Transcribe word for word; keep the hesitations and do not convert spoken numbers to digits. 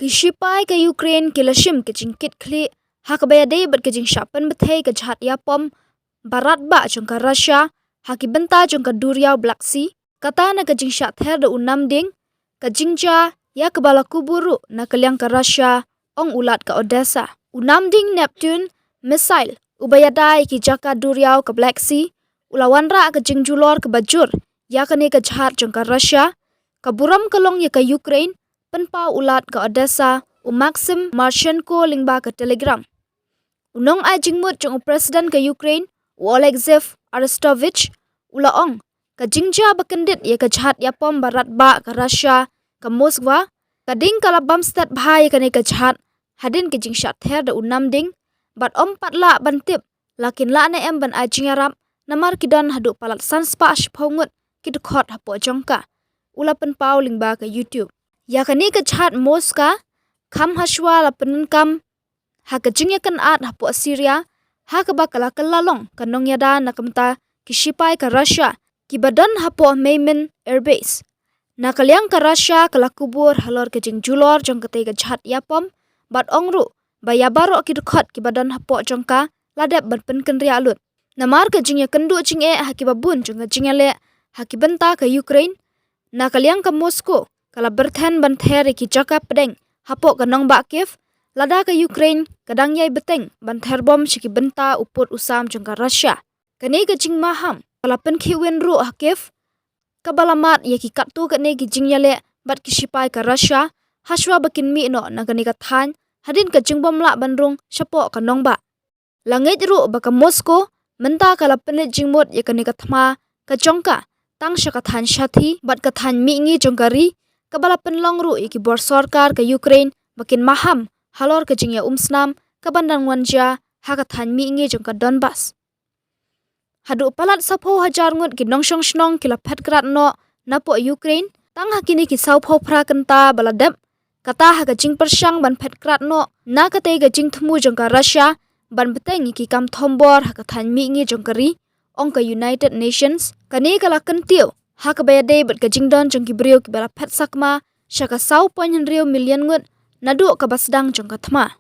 Ki shipai ka Ukraine ki la shim ka jingkitkhlieh ha kaba ïadei bad ka jingshah pynbthei ka jahaj ïapom baratbah jong ka Russia ha ki bynta jong ka duriaw Black Sea, kata na ka jingshah ther da u namding, ka jingjia ïa kaba la kubur ruh na ka liang ka Russia, ong u Lat ka Odessa. U namding Neptune missile uba ïada ïa ki jaka duriaw ka Black Sea u la wanrah ka jingjulor kaba jur ïa kane ka jahaj jong ka Russia. Ka burom ka long ïa ka Ukraine, pynpaw u Lat ka Odessa u Maxim Marchenko lyngba ka Telegram. U nongai jingmut jong u President ka Ukraine, u Oleksiy Arestovich, u la ong, ka jingjia ba kyndit ïa ka jahaj ïapom baratbah ka Russia, ka Moskva, ka ding ka la bam stet bha ïa kane ka jahaj hadien ka jingshah ther da u namding, bad ym pat lah ban tip la kin lah ne em ban ai jingïarap, namar ki don haduh palat san spah shiphew ngut ki dkhot hapoh jong ka, u la pynpaw lyngba ka YouTube. Ïa kane ka jahaj Moskva, kham hashwa la pyndonkam ha ka jingïakynad hapoh Syria, ha kaba ka la kylla long ka nongïada na ka bynta ki shipai ka Russia kiba don hapoh Maimen Air Base. Na ka liang ka Russia ka la kubur halor ka jingjulor jong katei ka jahaj ïapom, bad ong ruh ba ïa baroh ki dkhot kiba don hapoh jong ka la dep ban pynkynriah lut. Namar ka jingïakynduh jingeh ha kiba bun jong ka jingïaleh ha ki bynta ka Ukraine, na ka liang ka Moscow ka la byrthen ban ther ïa ki jaka pdeng hapoh ka nongbah Kiev, lada ka Ukraine ka dang ïai bteng ban ther bom sha ki bynta u pud u sam jong ka Russia. Kane ka jingmaham ka la pynkhih win ruh ha Kiev, kaba la mad ïa ki katto katne ki jingïaleh bad ki shipai ka Russia, hashwa ba kin mih noh na kane ka thaiñ, hadien ka jingbym lah ban rung shapoh ka nongbah. La ngeit ruh ba ka Moscow mynta ka la pynleit jingmut ïa kane ka thma ka jong ka tang sha ka thaiñ shathie bad ka thaiñ mihngi jong ka ri, kaba la pynlong ruh ïa ki bor sorkar ka Ukraine ba kin maham halor ka jingïaumsnam kaban dang wan jia ha ka thaiñ mihngi jong ka Donbas. Haduh palat saphew hajar ngut ki nongshong shnong ki la phet krad noh napoh Ukraine tang ha kine ki saphew phra kynta ba la dep, kata ha ka jingpyrshang ban phet krad noh na katei ka jingthmu jong ka Russia ban bteng ïa ki kam thombor ha ka thaiñ mihngi jong ka ri, ong ka United Nations. Kane ka la kyntiew ha kaba ïadei bad ka jingdon jong ki briew kiba la phet sakma sha ka saw point hynriew million ngut naduh kaba sdang jong ka thma.